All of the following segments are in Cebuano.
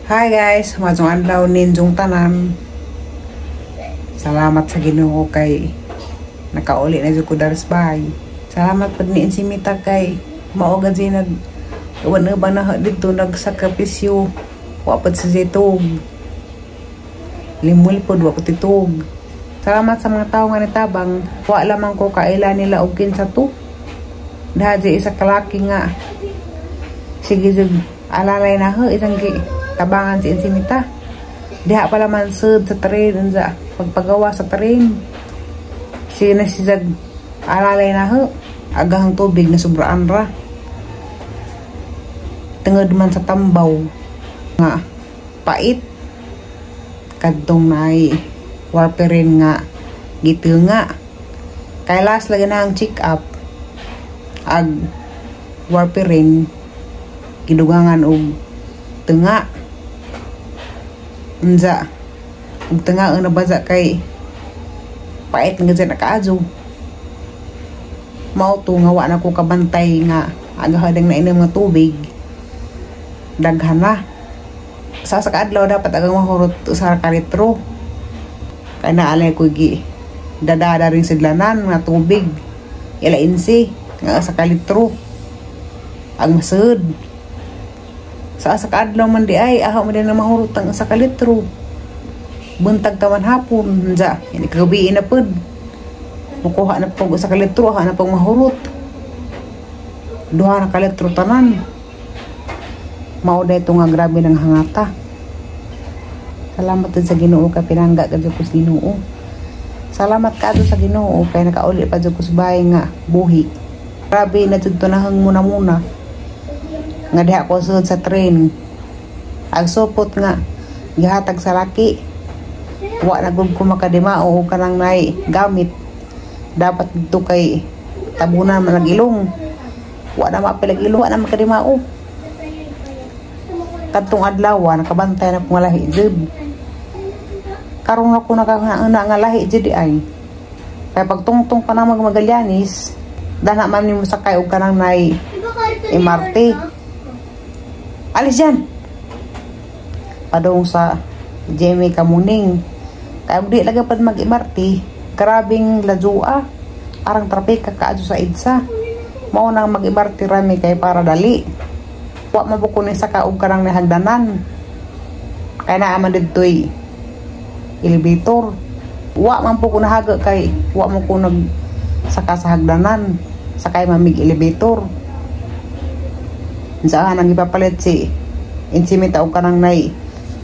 Hi guys, maayong adlaw ninyong tanan. Salamat sa Ginoo kay nakauli na jud ko diri sa bahay. Salamat pud ni Insimita kay mao gad siya nag uban na didto nagsakripisyo. Wa pud sa tug. Limul pud wa pud tug. Salamat sa mga tao nga nitabang. Wa lamang ko kaila nila og kinsa to. Dahil isa kalaki nga sige jud alalay na ho isang gi tabangan si Insimita. Diha pala man sud sa train unsa pagpagawa sa train. Sige na si Jag alalay na ho. Agahang tubig na sobraan ra. Tungod man sa tambaw nga pait kadtong naay warfarin nga gitunga. Kay last lagi na ang check up ag warfarin gidugangan og tunga. Unsa ug tunga na baza kay pait nga dyan nakaadyo. Mao to nga wa na ko kabantay nga agahadang nainom nga tubig. Daghan na. Sa kaadlaw dapat agang mahurot sa ka litro. Kay naalay ko gi dadada rin sidlanan nga tubig. Ila insi nga sa ka litro. Ang masud. Sa kaadlaw man di ay aha man din na mahurot ang sa ka litro. Buntag ta man hapon unsa ini kagabi na pud. Mukuha na pug sa ka litro, aha na pug mahurot. 2 na ka litro tanan. Mao dayto nga grabe ng hangata. Salamat din sa Ginoo kay pinangga ka jud ko sa Ginoo. Salamat ka sa Ginoo kay nakauli pa jud ko sa bahay nga buhi. Grabe na jud to nahang muna-muna. Nga diha ko sud sa train. Ag supot nga gihatag sa laki. Wa na gud ko makadimao og kanang nay gamit. Dapat dito kay tabunan man ang ilong. Wa na mapilag ilong, wa na makadimao. Kadtong adlaw nakabantay na kong lahi jud. Karon ako nakahuna nga lahi jud ay. Kay pagtungtong pa na mag Magallanes, dana man nimo sakay og kanang nay MRT. Alis dyan! Padung sa GMA Kamuning. Kaya di lagi pad mag-MRT, grabing ladua. Arang traffic kakaadyo sa EDSA. Mao nang mag-MRT rami kay para dali. Wa mabuko ni saka og kanang nahagdanan. Kay naa man didtoy elevator. Wa man po ko nahaga kay wa mo ko nag saka sa hagdanan. Sakay mamig elevator. Saan ang ipapalit si Insimita og kanang nay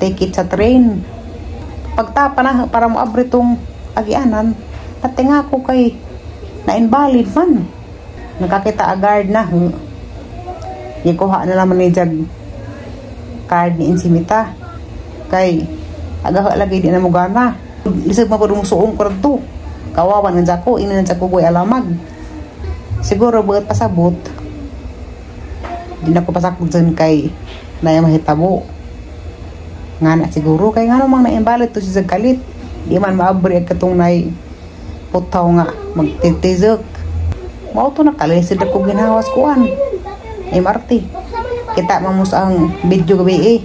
ticket sa train. Pagtapa na para mo abre tong agianan, patinga ko kay na invalid man. Nakakita a guard na. Gikuha na naman ni Jag card ni Insimita. Kay agaha lagi di na mo gana. Lisod mo po suong ko to. Kawawan nga ko, ina na ko goy alamag. Siguro buot pasabot. Di na ko pasakot dyan kay na mahitabo. Nga na siguro kay nga namang na-invalid to si Zagkalit. Di man maabri katong nay putaw nga magtitizok. Mao to nakalisid ako ginawas kuan. MRT. Kita man mo sa ang video gabi eh.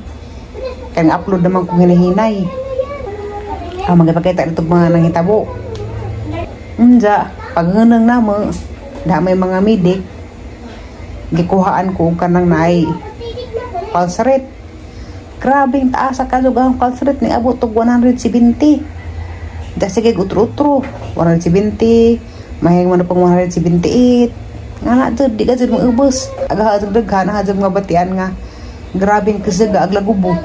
Kaya upload naman kong hinahinay. Ah, magipakita ito mga nanghitabo. Unja, paghunang namo, da may mga medic, gikuhaan ko kanang naay pulse rate. Grabing taas sa kadug ang pulse rate ni abot og 170. Da sige utro-utro, 170, mahing mo na pong 178. Nga na jud, di ka jud maubos. Agaha jud daghan, aha jud nga batian nga grabing kasaga aglagubo.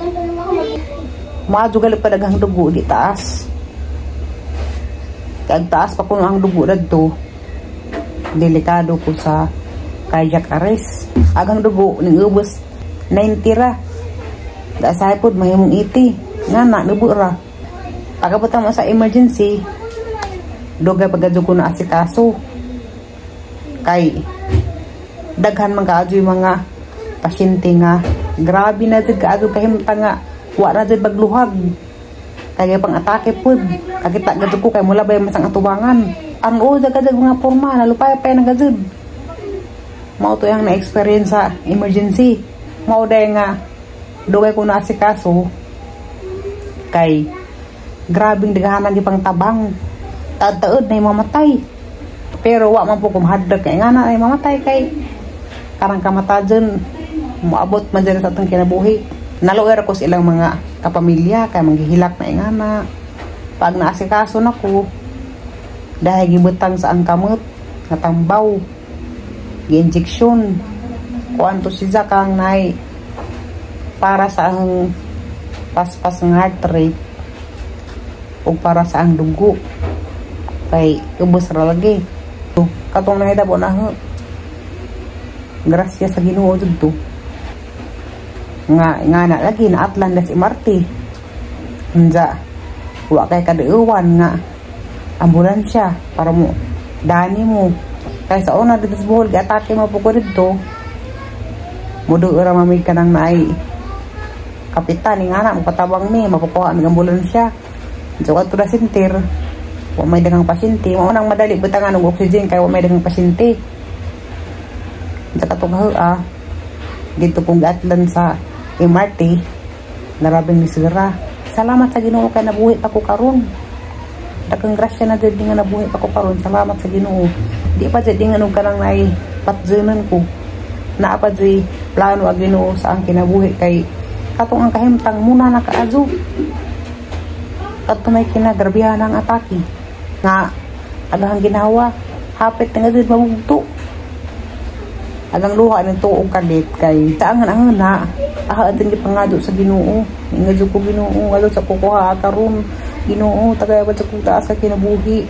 Maadyo gali pa daghang dugo di taas. Kag taas pa kuno ang dugo dadto. Delikado ko sa cardiac arrest. Agang dugo ning ubos 90 ra. Da sa pod mahimong 80. Nga na nubo ra. Pagabot mo sa emergency, dugay pagadyo ko na asikaso. Kay daghan man kaadyo yung mga pasyente nga grabe na jud kaadyo kahimta nga wa na jud bagluhag. Kay pang atake pud. Kakita gadyo ko kay mula bay masang atubangan. Ang o jud mga porma nalupay pa na gajud. Mao to yang na-experience sa emergency. Mao day nga Dugay ko na asikaso kay grabing daghanan gipang tabang. Taod-taod na mamatay. Pero wa man po kumahadlok kay nga na ay mamatay kay karang kamatajon moabot man dyan sa atong kinabuhi. Naluoy ko sa ilang mga kapamilya kay manggihilak na ingana. Pag naasikaso nako dahil gibutang sa ang kamot nga tambaw, gi-injection kuan to siya kang nay para sa ang paspas ng heart rate o para sa ang dugo kay ubos ra lagi. Katong nahitabo na, grasya sa Ginoo jud to nga nga na lagi na atlan sa MRT. Unja wa kay kadeuwan nga ambulansya para mo dani mo kay sa una dito sa Bohol, giatake mo po ko dito, mudo ra mamig kanang naay kapitan nga na magpatabang mi, mapakuha mig ambulansya. So adto na center, wa may daghang pasyente. Mao nang madali butangan og oxygen kay wa may daghang pasyente. Sa katong dito kong giatlan sa MRT, narabing ni sira. Salamat sa Ginoo kay nabuhi pa ko karon. Daghang grasya na jud nga nabuhi pa ko karon. Salamat sa Ginoo. Di pa jud nga og kanang nay patjunan ko. Naa pa jud plano ang Ginoo sa ang kinabuhi kay katong ang kahimtang muna nakaadyo. Kadto may kinagrabihan ang atake nga agahang ginawa, hapit na nga jud mabugto. Agang luha ng tuog kalit kay taangan ang na aha din gipangado sa Ginoo. Nga jud ko, Ginoo, adto sa kukuha karon. Ginoo, tagay ba sa kong taas ka kinabuhi.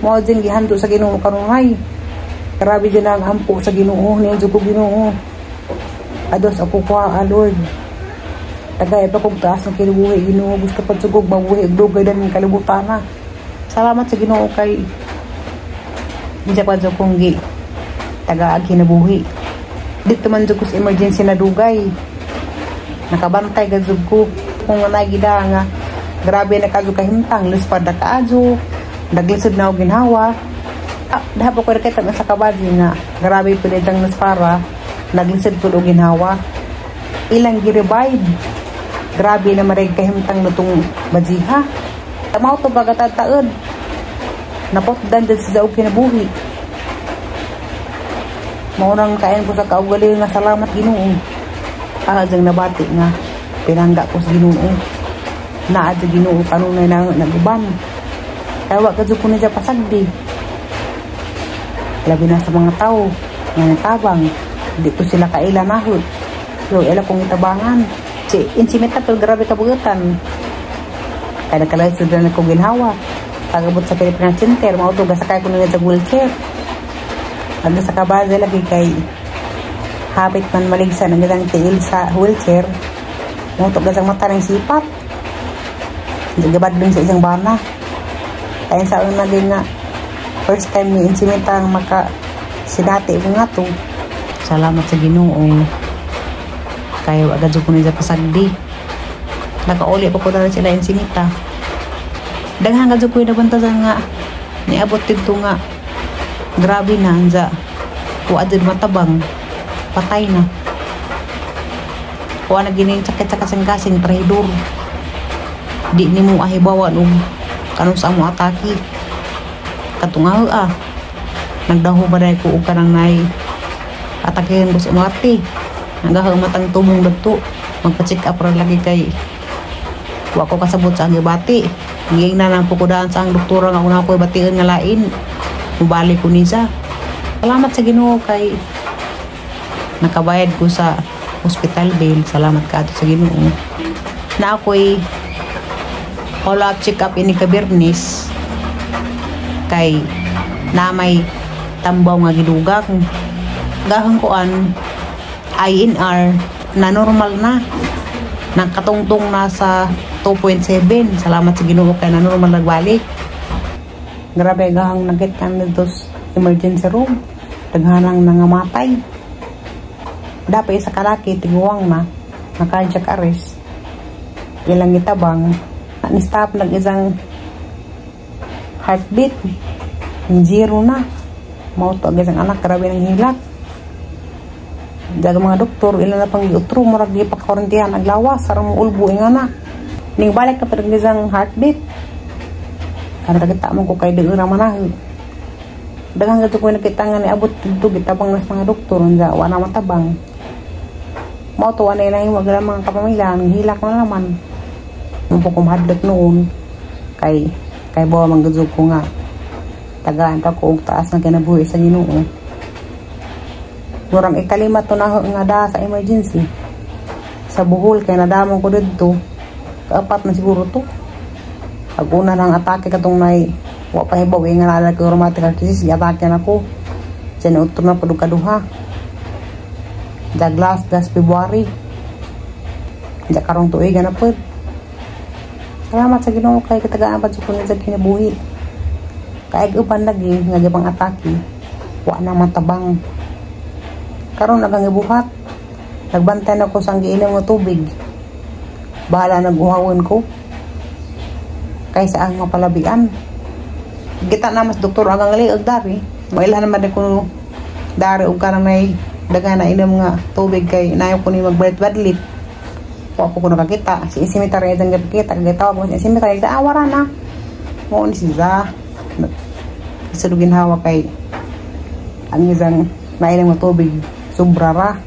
Mao din gihando sa Ginoo karon. Ay, grabe din ang ampo sa Ginoo. Niya jud ko, Ginoo, adto sa kukuha. Lord, tagay pa kong taas ng kinabuhi. Ginoo, gusto pa jud kog mabuhi og dugay dan kalibutan na. Salamat sa Ginoo kay hindi pa jud kong gi taga kinabuhi. Dito man jud ko sa emergency na dugay. Nakabantay ga jud ko kung nga gida nga grabe na kadyo kahimtang, lispad na kaadyo, naglisod na og ginhawa. Dapat ko rin kita sa kabadyo nga grabe pud itang naspara, naglisod pud og ginhawa. Ilang gi-revive, grabe na maray kahimtang natong bajiha. Mao to baga taod napotdan din sa og kinabuhi. Mao nang kain ko sa kaugalingon nga salamat, Ginoo. Jang nabati nga pinangga ko sa Ginoo. Naa sa Ginoo kanunay na naguban. Kaya wa ka jud ko niya pasagdi. Labi na sa mga tao nga natabang, di ko sila kaila nahod. So, ila kong itabangan. Si insimita pero grabe kabugutan. Kaya nagkalisod na ko ginhawa. Pagabot sa Philippine Center, mao to gasakay ko nila sa wheelchair. Pag sa kabaza lagi kay hapit man maligsa ng isang tiil sa wheelchair, muto gasang mata ng sipat. Gabad dun sa isang bana. Kaya sa una din nga, first time ni insimita ang maka sinati ko nga to. Salamat sa Ginoo. Kaya agad ko niya pasagdi. Nakauli pa ko na sila insimita. Daghan ka ko nabantasan nga niabot dito nga grabe na anja wa jud matabang, patay na. Wa na gini sakit sa kasing-kasing, trahidor. Di nimo ahibawan og kanus-a mo atake. Katong nagdaho ba dahil ko og kanang nay atakihan ko sa MRT. Nagaho matang tumong dagto, magpa-check up ra lagi kay wa ko kasabot sa ang gibati. Giingnan lang po ko daan sa ang doktora nga una ko bation nga lain. Mubalik ko niya. Salamat sa Ginoo kay nakabayad ko sa hospital bill. Salamat ka sa Ginoo. Na ako'y follow-up check up ini ka Biyernes kay na may tambaw nga gidugang. Gahang kuan INR na normal na. Nakatungtong na sa 2.7. Salamat sa Ginoo kay na normal nagbalik. Grabe gahang nakita nito sa emergency room. Daghanang nangamatay. Dapat sa kalaki tiguang na na cardiac arrest. Ilang itabang ni-stop nag isang heartbeat. Zero na. Mao to ang isang anak, grabe ng hilak. Daga mga doktor ila na pang giutro, murag gipakakorintihan ang lawas sarang mo ulbo nga na. Ning balik na padung isang heartbeat. Karang nakita mo ko kay deura man. Daghang gadto ko nakita nga niabot didto, gitabang nas mga doktor unsa wa na matabang. Mao to anay nahimo ang mga kapamilya, hilak na naman. Mo ko mahadlok noon kay kay bawa man gud ko nga tagaan pa ko og taas nga kinabuhi sa Ginoo. Murang ikalima to na nga da sa emergency. Sa Bohol kay nadamon ko didto. Kaapat na siguro to. Pag una ng atake katong nay wa pa hibaw nga naa ko rheumatic heart disease, giatake na ko. Diyan utro na pud kaduha. Dag last das February. Diya karong tuig na pud. Salamat sa Ginoo kay katagaan pa jud ko sa kinabuhi. Kay uban lagi nga gibang atake, wa na matabang. Karon nagang ibuhat. Nagbantay na ko sa giinom nga tubig. Bahala nag-uhawon ko. Kaysa ang mapalabian. Kita na mas doktor ang liog dari. Mailhan naman ko dari og kanang may daghan na inom nga tubig kay nayo ko ni magbadlit-badlit. Wa po ko nakakita. Si Isimitar itang nakakita. Kaya tawag mo si Isimitar. Awara na. Mo ni siya. Sa ginhawa kay ang isang nainom nga tubig sobra ra.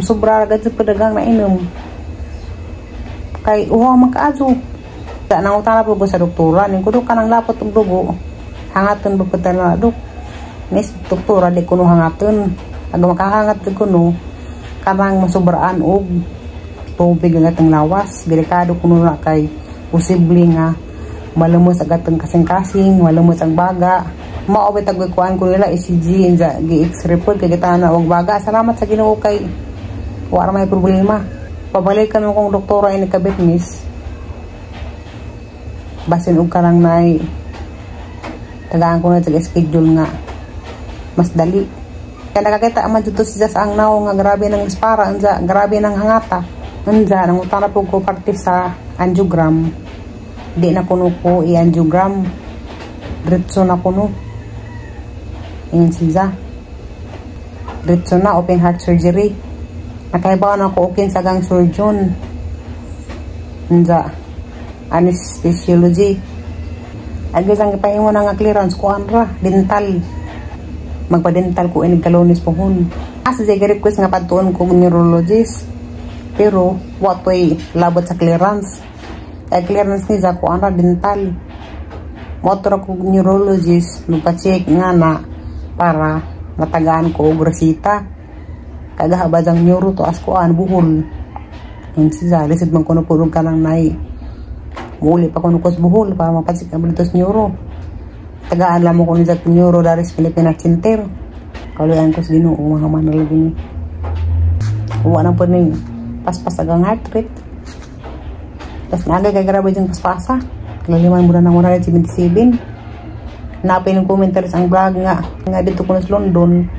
Sobra ra gad sa padagang nainom. Kay uhaw man kaayo. Nangutana po ko sa doktora ning kuno kanang lapot og dugo. Hangaton ba pud na dok? Nis doktora di kuno hangaton. Ag makahangat gud kuno kanang masubraan og tubig ang atong lawas. Delikado kuno na kay posible nga malumos ang atong kasing-kasing, malumos ang baga. Mao bitag kuan ko nila ECG inja gi-X-ray pod kay kita na og baga. Salamat sa Ginoo kay wa ra may problema. Pabalikan mo kong doktora ini kabit miss. Basin og kanang nay tagaan ko na sa schedule nga mas dali. Kaya nakakita man dito siya sa ang naong nga grabe ng dispara, anja grabe ng hangata. Anja nangutana po ko parte sa angiogram. Di na kuno ko i-angiogram. Diretso na kuno. Ingon siya. Diretso na open heart surgery. Nakaibaw na ko okay sa gang surgeon. Anja anesthesiology. Agis ang gipahimo na nga clearance kuan ra dental. Magpa-dental ko inig kalonis pohon. Asa siya request nga padtuon ko neurologist. Pero wa to'y labot sa clearance. Kaya clearance ni sa kuan ra dental. Motor ko neurologist magpa-check nga na para matagaan ko og resita. Kagaha ba diyang neuro to as kuan buhol. Yun siya, lisod man kuno pulong ka lang nay. Muli pa kuno ko sa buhol para mapacheck ang dito sa neuro. Tagaan lang mo ko ni sa neuro dari sa Pilipinas Center. Kaluyan ko sa Ginoo mga na lagi ni. Wa na po ning paspas agang heart rate. Tapos naagay kay grabe diyang paspasa. Laliman mo na ng 177. Napin ng commentaries ang vlog nga nga dito ko na sa London.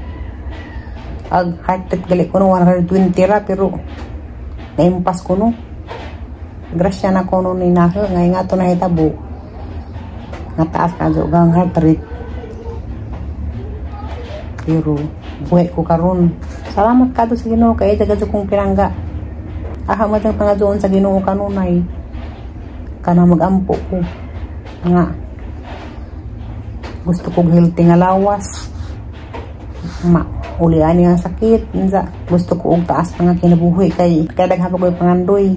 Ag heart rate gali ko no 120 ra pero naimpas ko no. Grasya na ko no ni naho ngay nga to nahitabo. Nga taas ka gang heart rate. Pero buhay ko karon. Salamat ka sa Ginoo kay daga kong pinangga. Aha mo diyang pangaduon sa Ginoo kanunay. Kana magampo ko. Nga gusto kong healthy nga lawas. Ma uli ani ang sakit. Unsa gusto ko og taas pa nga kinabuhi kay kay daghan pa ko'y pangandoy.